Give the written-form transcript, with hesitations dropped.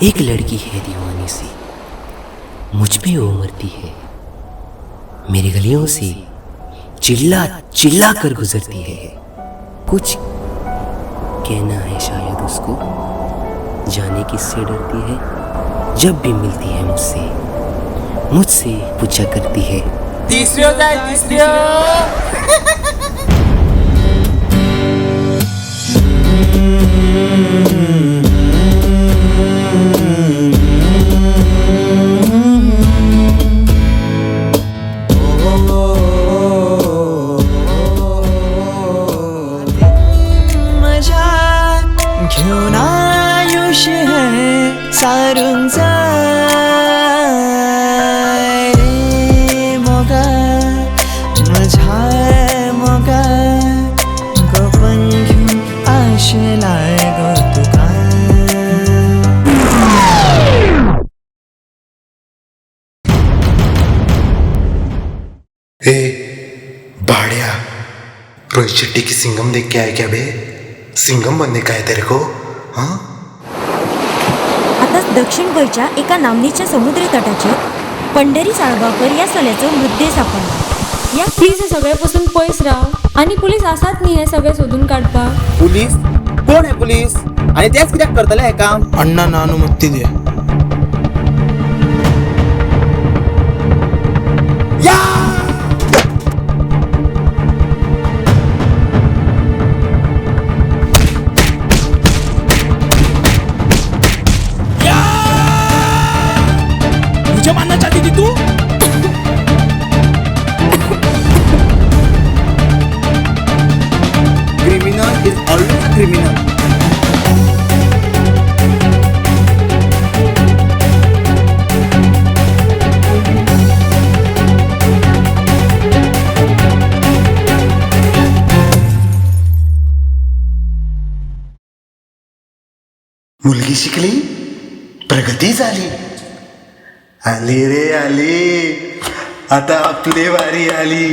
एक लड़की है दीवानी सी, मुझ पे वो मरती है। मेरी गलियों से चिल्ला चिल्ला कर गुजरती है। कुछ कहना है शायद उसको, जाने किससे डरती है। जब भी मिलती है मुझसे, मुझसे पूछा करती है। तिसऱ्यो जाय तिसऱ्यो। मजा घेऊन आयुष्य हे सारून जाय रे मोगा, म्हज्या मोगा, गोपन घेवन आशेलाय गो तुका। ए भाड़िया, रोहित शेट्टी की सिंघम देख के आए क्या बे? सिंघम बनने का है तेरे को? हाँ। आतांच दक्षिण गोंयच्या एका नामनेच्या समुद्र तटाचेर पंढरी साळगांवकर ह्या चल्याचो मृतदेह सांपडला. ह्या प्लीज हे सगळे पासून पयस राव आनी पुलीस आसात न्ही हे सगळे सोदून काडपाक. पुलीस कोण हे पुलीस आणि तेच कित्याक करतले हे काम? अण्णा अनुमती दे। या मुझे मारना चाहती थी तू? Criminal is always a criminal. मुलगी शिकली, प्रगती झाली। आली रे आली, आता आपली बारी आली।